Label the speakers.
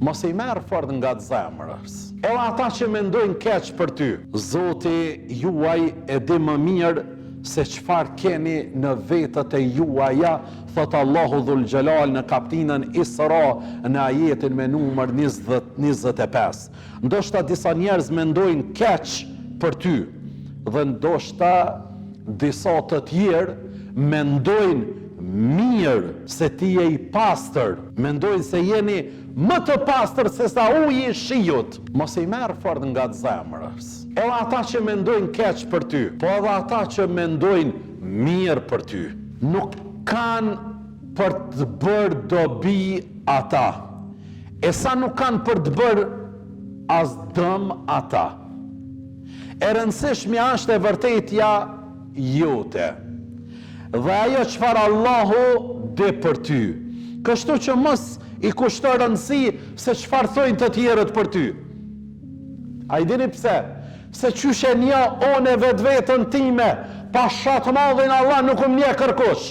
Speaker 1: Mos i merr fort ngat zemrës. Edhe ata që mendojnë keq për ty. Zoti juaj e di më mirë se çfarë keni në vetët e juaja, thotë Allahu Dhul Xhelal në kaptinën Isra në ajetin me numër 25. Ndoshta disa njerëz mendojnë keq për ty dhe ndoshta disa të tjerë mendojnë mirë se ti je i pastër, mendojnë se jeni më të pastër sesa uji i shiut. Mos i merr fort ngat zemrës. Edhe ata që mendojnë keq për ty, po edhe ata që mendojnë mirë për ty, nuk kanë për të bërë dobi ata, e sa nuk kanë për të bërë as dëm ata. E rëndësishmja është e vërtetja jote dhe ajo çfarë Allahu di për ty. Kështu që mos i kushto rëndësi se çfarë thojnë të tjerët për ty. A i dini pse? Se qysh e njoh unë vetveten time, pasha të madhin Allah nuk më njeh kërkush.